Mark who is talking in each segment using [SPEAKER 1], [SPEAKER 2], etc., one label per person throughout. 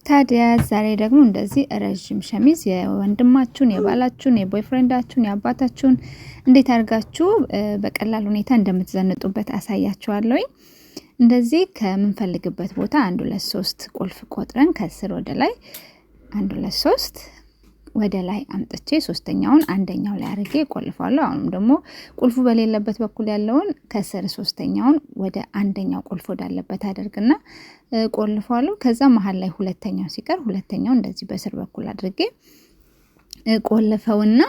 [SPEAKER 1] ታዲያ ዛሬ ደግሞ እንደዚህ ረዥም ሸሚዝ የወንድማችሁን፣ የባላችሁን፣ የ boyfriend ኣችሁን፣ የአባታችሁን እንዴት አድርጋችሁ በቀላል ሁኔታ እንደምትዘንጡበት አሳያችኋለሁኝ። እንደዚህ ከምንፈልግበት ቦታ አንድ፣ ሁለት፣ ሶስት ቁልፍ ቆጥረን ከስር ወደ ላይ አንድ፣ ሁለት፣ ሶስት ወደ ላይ አምጥቼ ሶስተኛውን አንደኛው ላይ አድርጌ ቆልፋለሁ። አሁንም ደግሞ ቁልፉ በሌለበት በኩል ያለውን ከስር ሶስተኛውን ወደ አንደኛው ቁልፍ ወዳለበት አደርግና ቆልፋለሁ። ከዛ መሀል ላይ ሁለተኛው ሲቀር ሁለተኛው እንደዚህ በስር በኩል አድርጌ ቆልፈውና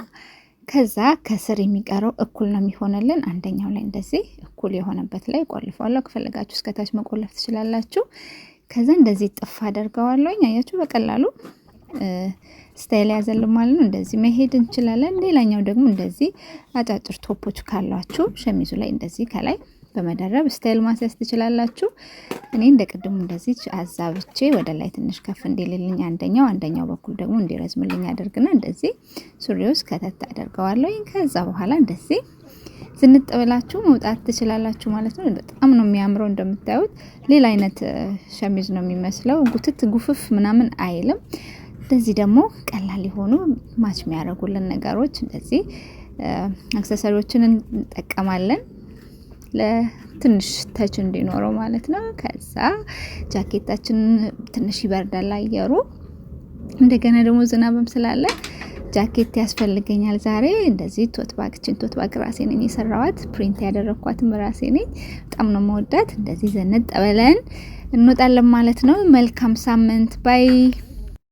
[SPEAKER 1] ከዛ ከስር የሚቀረው እኩል ነው የሚሆንልን። አንደኛው ላይ እንደዚህ እኩል የሆነበት ላይ ቆልፈዋለሁ። ከፈለጋችሁ እስከታች መቆለፍ ትችላላችሁ። ከዛ እንደዚህ ጥፍ አደርገዋለሁኝ። አያችሁ፣ በቀላሉ style ያዘልን ማለት ነው። እንደዚህ መሄድ እንችላለን። ሌላኛው ደግሞ እንደዚህ አጫጭር top ኦች ካሏችሁ ሸሚዙ ላይ እንደዚህ ከላይ በመደረብ style ማስያዝ ትችላላችሁ። እኔ እንደ ቅድሙ እንደዚህ አዛብቼ ወደ ላይ ትንሽ ከፍ እንዲልልኝ አንደኛው በኩል ደግሞ እንዲረዝምልኝ አደርግና እንደዚህ ሱሪ ውስጥ ከተት አደርገዋለሁ። ከዛ በኋላ እንደዚህ ዝንጥ ብላችሁ መውጣት ትችላላችሁ ማለት ነው። በጣም ነው የሚያምረው። እንደምታዩት ሌላ አይነት ሸሚዝ ነው የሚመስለው። ጉትት ጉፍፍ ምናምን አይልም። እንደዚህ ደግሞ ቀላል የሆኑ match የሚያደርጉልን ነገሮች እንደዚህ accessory ዎችን እንጠቀማለን ለትንሽ touch እንዲኖረው ማለት ነው። ከዛ ጃኬታችንን፣ ትንሽ ይበርዳል አየሩ፣ እንደገና ደግሞ ዝናብም ስላለ ጃኬት ያስፈልገኛል ዛሬ። እንደዚህ tote bag ችን tote bag ራሴ ነኝ የሰራዋት፣ print ያደረግኳትም ራሴ ነኝ። በጣም ነው መወዳት። እንደዚህ ዘነጥ ብለን እንወጣለን ማለት ነው። መልካም ሳምንት፣ bye።